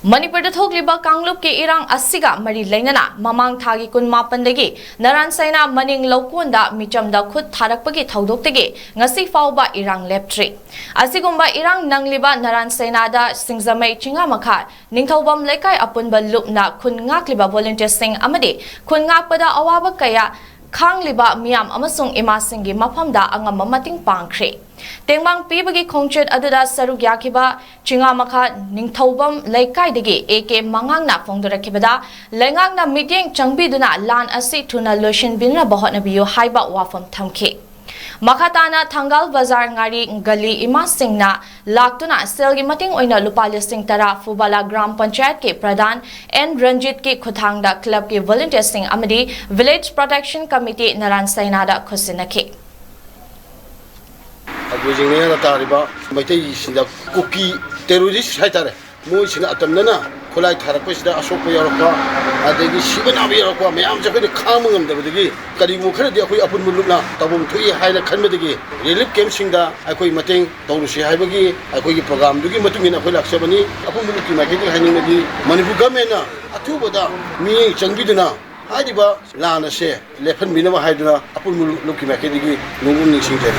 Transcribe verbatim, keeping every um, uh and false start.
ꯃꯅꯤꯄꯨꯔꯗ ꯊꯣꯛꯂꯤꯕ ꯀꯥꯡꯂꯨꯞꯀꯤ ꯏꯔꯥꯡ ꯑꯁꯤꯒ ꯃꯔꯤ ꯂꯩꯅꯅ ꯃꯃꯥꯡ ꯊꯥꯒꯤ ꯀꯨꯟꯃꯥꯄꯟꯗꯒꯤ ꯅꯔꯥꯟ ꯁꯥꯏꯅꯥ ꯃꯅꯤꯡ ꯂꯧꯀꯣꯟꯗ ꯃꯤꯆꯝꯗ ꯈꯨꯠ ꯊꯥꯔꯛꯄꯒꯤ ꯊꯧꯗꯣꯛꯇꯒꯤ ꯉꯁꯤ ꯐꯥꯎꯕ ꯏꯔꯥꯡ ꯂꯦꯞꯇ꯭ꯔꯤ꯫ ꯑꯁꯤꯒꯨꯝꯕ ꯏꯔꯥꯡ ꯅꯪꯂꯤꯕ ꯅꯔꯥꯟ ꯁꯥꯏꯅꯥꯗ ꯁꯤꯡꯖꯃꯩ ꯆꯤꯉꯥꯃꯈꯥ ꯅꯤꯡꯊꯧꯕꯝ ꯂꯩꯀꯥꯏ ꯑꯄꯨꯟꯕ ꯂꯨꯞꯅ ꯈꯨꯟ ꯉꯥꯛꯂꯤꯕ ꯚꯣꯂꯨꯟꯇꯤꯌꯔꯁꯤꯡ ꯑꯃꯗꯤ ꯈꯨꯟ ꯉꯥꯛꯄꯗ ꯑꯋꯥꯕ ꯀꯌꯥ ꯈꯥꯡꯂꯤꯕ ꯃꯤꯌꯥꯝ ꯑꯃꯁꯨꯡ ꯏꯃꯥꯁꯤꯡꯒꯤ ꯃꯐꯝꯗ ꯑꯉꯝꯕ ꯃꯇꯦꯡ ꯄꯥꯡꯈ꯭ꯔꯦ꯫ ꯇꯦꯡꯕꯥꯡ ꯄꯤꯕꯒꯤ ꯈꯣꯡꯆꯠ ꯑꯗꯨꯗ ꯁꯔꯨꯛ ꯌꯥꯈꯤꯕ ꯆꯤꯉꯥꯃꯈꯥ ꯅꯤꯡꯊꯧꯕꯝ ꯂꯩꯀꯥꯏꯗꯒꯤ ꯑꯦ ꯀꯦ ꯃꯉꯥꯡꯅ ꯐꯣꯡꯗꯣꯔꯛꯈꯤꯕꯗ, ꯂꯩꯉꯥꯛꯅ ꯃꯤꯠꯌꯦꯡ ꯆꯪꯕꯤꯗꯨꯅ ꯂꯥꯟ ꯑꯁꯤ ꯊꯨꯅ ꯂꯣꯏꯁꯤꯟꯕꯤꯅꯕ ꯍꯣꯠꯅꯕꯤꯌꯨ ꯍꯥꯏꯕ ꯋꯥꯐꯝ ꯊꯝꯈꯤ꯫ ꯃꯈꯥ ꯇꯥꯅ ꯊꯪꯒꯥꯜ ꯕꯖꯥꯔ ꯉꯥꯔꯤ ꯒꯂꯤ ꯏꯃꯥꯁꯤꯡꯅ ꯂꯥꯛꯇꯨꯅ ꯁꯦꯜꯒꯤ ꯃꯇꯦꯡ ꯑꯣꯏꯅ ꯂꯨꯄꯥ ꯂꯤꯁꯤꯡ ꯇꯔꯥ ꯐꯨꯕꯥꯂꯥ ꯒ꯭ꯔꯥꯝ ꯄꯟꯆꯥꯌꯠꯀꯤ ꯄ꯭ꯔꯙꯥꯟ ꯑꯦꯟ ꯔꯟꯖꯤꯠꯀꯤ ꯈꯨꯠꯊꯥꯡꯗ ꯀ꯭ꯂꯕꯀꯤ ꯚꯣꯂꯨꯟꯇꯤꯌꯔꯁꯤꯡ ꯑꯃꯗꯤ ꯚꯤꯂꯦꯖ ꯄ꯭ꯔꯣꯇꯦꯛꯁꯟ ꯀꯃꯤꯇꯤ ꯅꯔꯥꯟ ꯁꯥꯏꯅꯥꯗ ꯈꯨꯠꯁꯤꯟꯅꯈꯤ꯫ ꯑꯩꯈꯣꯏ ꯌꯦꯡꯅꯗ ꯇꯥꯔꯤꯕ ꯃꯩꯇꯩꯁꯤꯡꯗ ꯀꯨꯀꯤ ꯇꯦꯔꯣꯔꯤꯁ ꯍꯥꯏꯇꯥꯔꯦ, ꯃꯣꯏꯁꯤꯅ ꯑꯇꯝꯅꯅ ꯈꯨꯠꯂꯥꯏ ꯊꯥꯔꯛꯄꯁꯤꯗ ꯑꯁꯣꯛꯄ ꯌꯥꯎꯔꯛꯄ, ꯑꯗꯒꯤ ꯁꯤꯕ ꯅꯥꯕ ꯌꯥꯎꯔꯛꯄ ꯃꯌꯥꯝꯁꯦ ꯑꯩꯈꯣꯏꯅ ꯈꯥꯡꯕ ꯉꯝꯗꯕꯗꯒꯤ, ꯀꯔꯤꯒꯨꯝꯕ ꯈꯔꯗꯤ ꯑꯩꯈꯣꯏ ꯑꯄꯨꯟꯕ ꯂꯨꯞꯅ ꯇꯧꯐꯝ ꯊꯣꯛꯏ ꯍꯥꯏꯅ ꯈꯟꯕꯗꯒꯤ ꯔꯤꯂꯤꯐ ꯀꯦꯝꯞꯁꯤꯡꯗ ꯑꯩꯈꯣꯏ ꯃꯇꯦꯡ ꯇꯧꯔꯨꯁꯤ ꯍꯥꯏꯕꯒꯤ ꯑꯩꯈꯣꯏꯒꯤ ꯄ꯭ꯔꯣꯒ꯭ꯔꯥꯝꯗꯨꯒꯤ ꯃꯇꯨꯡ ꯏꯟꯅ ꯑꯩꯈꯣꯏ ꯂꯥꯛꯆꯕꯅꯤ꯫ ꯑꯄꯨꯟꯕ ꯂꯨꯞꯀꯤ ꯃꯥꯏꯀꯩꯗꯒꯤ ꯍꯥꯏꯅꯤꯡꯕꯗꯤ, ꯃꯅꯤꯄꯨꯔ ꯒꯚꯔꯟꯃꯦꯟꯠꯅ ꯑꯊꯨꯕꯗ ꯃꯤꯠꯌꯦꯡ ꯆꯪꯕꯤꯗꯨꯅ ꯍꯥꯏꯔꯤꯕ ꯂꯥꯟ ꯑꯁꯦ ꯂꯦꯞꯍꯟꯕꯤꯅꯕ ꯍꯥꯏꯗꯨꯅ ꯑꯄꯨꯟꯕ ꯂꯨꯞꯀꯤ ꯃꯥꯏꯀꯩꯗꯒꯤ ꯅꯣꯡꯃ ꯅꯤꯡꯁꯤꯡꯖꯔꯤ꯫